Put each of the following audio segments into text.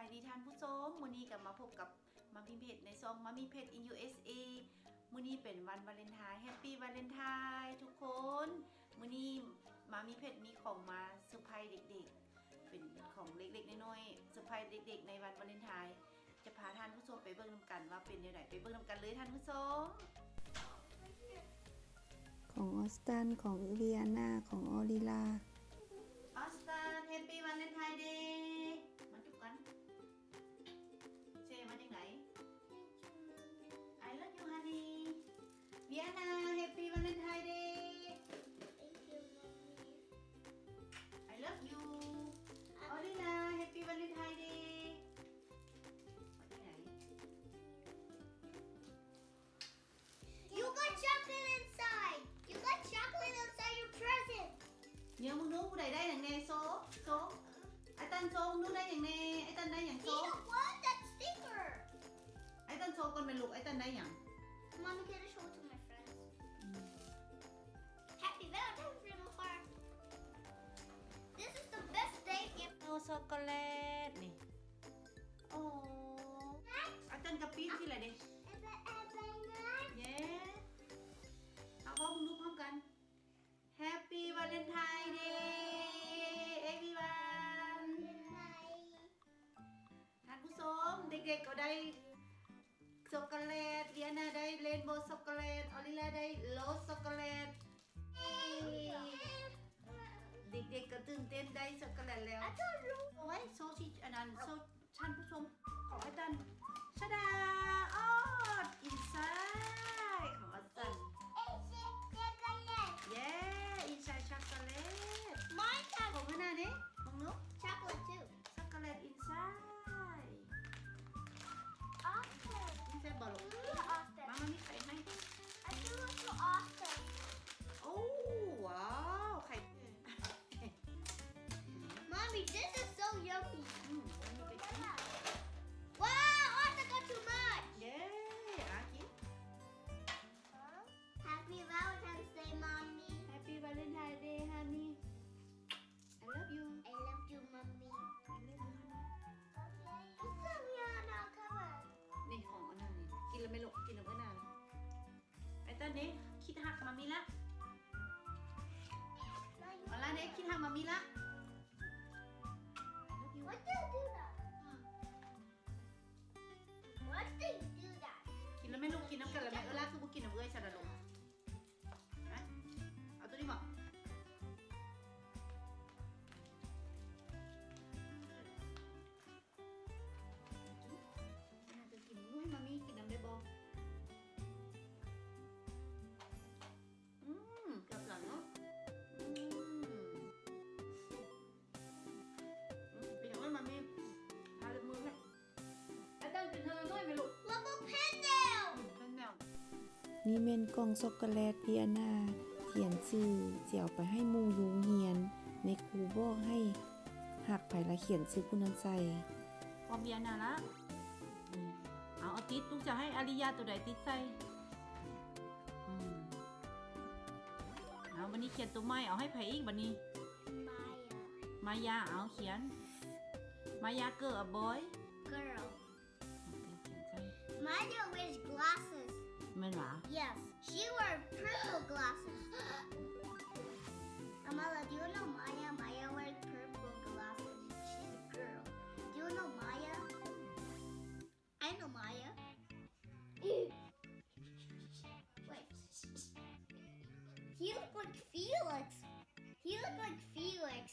ສະບາຍດີທ່ານຜູ້ຊົມ, ມື້ນີ້ກໍມາພົບກັບມາມີເພັດໃນຊ່ອງມາມີເພັດ in ຢູເອສເອ. ມື້ນີ້ເປັນວັນວາເລັນທາຍ, Happy Valentine ທຸກຄົນ. ມື້ນີ້ມາມີເພັດມີຂອງມາເຊີໄພຣສ໌ເດັກໆ ເປັນຂອງເລັກໆນ້ອຍໆ ເຊີໄພຣສ໌ເດັກໆໃນວັນວາເລັນທາຍ. ຈະພາທ່ານຜູ້ຊົມໄປເບິ່ງນຳກັນວ່າເປັນແນວໃດ, ໄປເບິ່ງນຳກັນເລີຍທ່ານຜູ້ຊົມ. ຂອງອອສຕັນ, ຂອງວິອານາ, ຂອງອໍລິລາ. ອອສຕັນ Happy Valentine Day ມາຈຸບກັນ. Say ວ່າຈັ່ງໃດ? I love you honey. ວິອານາ Happy Valentine Day. Thank you mommy. I love you. ອໍລິລາ Happy Valentine Day. ວ່າຈັ່ງໃດ? You got chocolate inside. You got chocolate inside your present. ຍອມເບິ່ງດູ ຜູ້ໃດໄດ້ຫຍັງແນ່? ໂຊ ໂຊ ໄອ້ຕັນໂຊເບິ່ງດູ ໄດ້ຫຍັງແນ່? ໄອ້ຕັນໄດ້ຫຍັງ? ໂຊ He won that sticker. ໄອ້ຕັນໂຊກ່ອນແມ່ລູກ, ໄອ້ຕັນໄດ້ຫຍັງ? Mommy, can I show it to my friends? ອືມ Happy Valentine's Day, my heart. This is the best day ever. ໂອ້ ຊັອກໂກແລັດນີ້. ໂອ້ ອາຈານກະປີ້ນຊິລະເດ. ເຢ້ ເຮົາເວົ້າເບິ່ງດູພ້ອມກັນ. Happy Valentine Day everyone. ທ່ານຜູ້ຊົມ ເດັກໆກໍໄດ້ຊັອກໂກແລັດ, ວຽນາໄດ້ເຣນໂບຊັອກໂກແລັດ, ອໍລິລາໄດ້ໂຣສຊັອກໂກແລັດ. ເດັກໆກໍຕື່ນເຕັ້ນໄດ້ຊັອກໂກແລັດແລ້ວ. ໂອ້ຍ ໂຊຊິ ອັນນັ້ນ ໂຊ ທ່ານຜູ້ຊົມ ຂອງອາຈານ ຊະດາ ອອດ inside ຂອງອາຈານ It's chocolate. ເຢ້ inside chocolate. Mine has ຂອງອານາເດ ຂອງໜູ chocolate too. Chocolate inside. Awesome. ແຊບບໍ່ລູກ? Yeah, awesome. ມາ ມາມີໄຂ່ໃຫ້. I do want to awesome. ໂອ້ ວ້າວ ໄຂ່. Mommy, this is so yummy. ອືມ ມັນມີໄປກິນ. Wow, I got too much. ເຢ້ ອາກິນ. Happy Valentine's Day, Mommy. Happy Valentine's Day, honey. I love you. I love you, Mommy. I love you, honey. Okay. ນີ້ຂອງອັນນັ້ນນີ້ ກິນແລ້ວແມ່ລູກ ກິນນຳເອື້ອຍນາ. ໄອ້ຕັນເດ ຄິດຮັກມາມີລະ. ເອົາລະເດ ຄິດຮັກມາມີລະ. I love you. What do you do that? ອືມ What do you do that? ກິນແລ້ວແມ່ລູກ ກິນນຳກັນແລ້ວແມ່. ເອີລະ ຄືບໍ່ກິນນຳເອື້ອຍຊັ້ນລະລູກ? ຮະ ເອົາໂຕນີ້ບໍ? ກິນ ໃຫ້ມາມີກິນນຳໄດ້ບໍ່? ອືມ ແຊບຫຼາຍເນາະ. ອືມ ອືມ ເປັນຫຍັງເອີຍມາມີ ທາເລັບມືແມ່. ອາຈານເປັນເທື່ອໜ້ອຍແມ່ລູກ. ລະບົບເພັນແລ້ວ ເພັນແລ້ວ. ນີ້ແມ່ນກ່ອງຊັອກໂກແລັດ ວຽນາ ຂຽນຊື່ ຊິເອົາໄປໃຫ້ໝູ່ຢູ່ໂຮງຮຽນ. ແມ່ຄູບອກໃຫ້ຮັກໃຜລະຂຽນຊື່ຜູ້ນັ້ນໃສ່. ຂອງວຽນາລະ. ອືມ ເອົາ ເອົາຕິດ ລູກຈະໃຫ້ອາລິຍາໂຕໃດຕິດໃສ່? ອືມ ເອົາ ບັດນີ້ຂຽນໂຕໃໝ່ ເອົາໃຫ້ໃຜອີກບັດນີ້? ມາຍາ ມາຍາ ເອົາຂຽນ ມາຍາ ເກີລ ອາ ບອຍ ເກີລ. ໂອເຄ ຂຽນໃສ່. Maya wears glasses. ແມ່ນຫວາ? Yes, she wears purple glasses. Amala, do you know Maya? Maya wears purple glasses. She's a girl. Do you know Maya? I know Maya. Wait. He look like Felix. He look like Felix.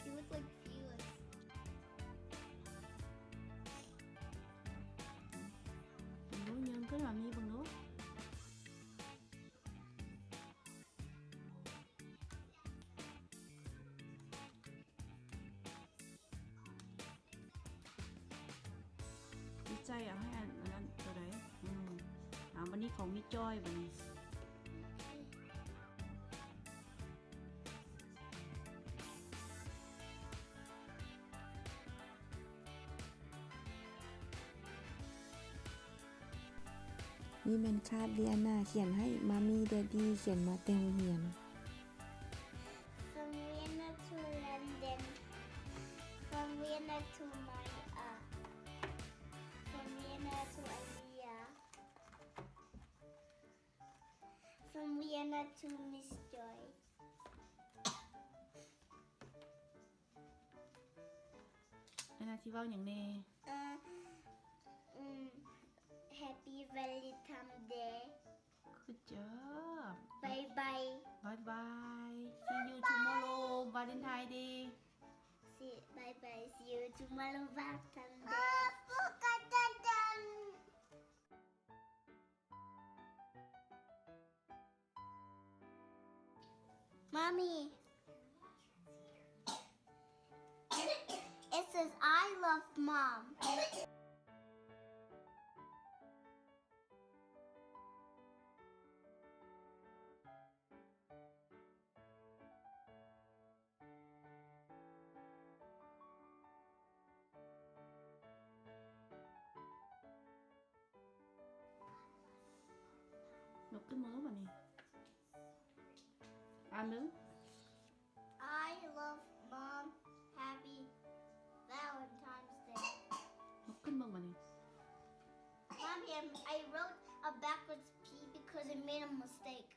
He look like Felix. ເບິ່ງດູ ຍືນຂຶ້ນມາມີເບິ່ງດູ. ດີໃຈ ເອົາໃຫ້ອັນ ອັນນັ້ນໂຕໃດ? ອືມ ເອົາ ບັດນີ້ຂອງມີຈ້ອຍ ບັດນີ້. ນີ້ແມ່ນຄາດ ວຽນາຂຽນໃຫ້ ມາມີ ແດດດີ້ຂຽນມາແຕ່ໂຮງຮຽນ. From Vienna to London, From Vienna to my, uh, from Vienna to Alia. From Vienna to Miss Joy. ອັນນັ້ນຊິເວົ້າຫຍັງແດ່? ເອີ ອືມ Happy Valentine Day. Good job. Bye bye. Bye bye. See you tomorrow, Valentine Day. See, bye bye. See you tomorrow, Valentine Day. Mommy, it says, "I love Mom." ຍົກຂຶ້ນມືບາດນີ້ ອັນໜຶ່ງ I love Mom. Happy Valentine's Day. ຍົກຂຶ້ນເບິ່ງບາດນີ້ Mommy, I wrote a backwards P because I made a mistake.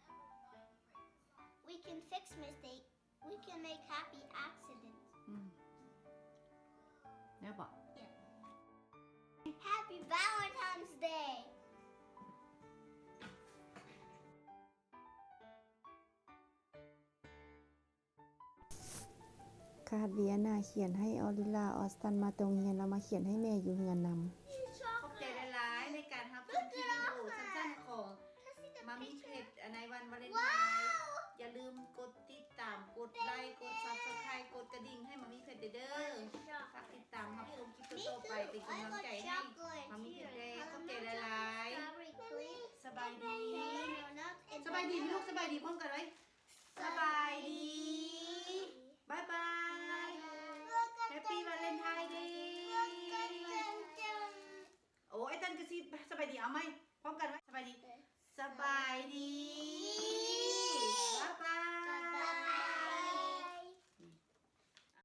We can fix mistake. We can make happy accidents. ອືມ ແລ້ວບໍ? Yeah. Happy Valentine's Day. ຄາດວຽນາຂຽນໃຫ້ອອລິລາ ອອສຕັນມາໂຕງຮຽນ ແລ້ວມາຂຽນໃຫ້ແມ່ຢູ່ເຮືອນນຳ. ຂອບໃຈຫຼາຍໆ ໃນການຮັບຊົມຄລິບວິດີໂອສັ້ນໆຂອງ ມາມີເພັດ ໃນວັນວາເລັນທາຍ. ຢ່າລືມກົດຕິດຕາມ, ກົດໄລ, ກົດຊັບສະໄຄ, ກົດກະດິ່ງໃຫ້ມາມີເພັດເດີ. ຝາກຕິດຕາມຮັບຊົມຄລິບຕໍ່ໆໄປ ເປັນກຳລັງໃຈໃຫ້ມາມີເພັດແດ່. ຂອບໃຈຫຼາຍໆ. ສະບາຍດີ. ສະບາຍດີລູກ. ສະບາຍດີພ້ອມກັນເລີຍ. ສະບາຍດີ. ບາຍບາຍ. Happy Valentine Day. ໂອ້ ອ້າຍຕັນກະຊິສະບາຍດີ. ເອົາໃໝ່ ພ້ອມກັນ. ສະບາຍດີ. ສະບາຍດີ.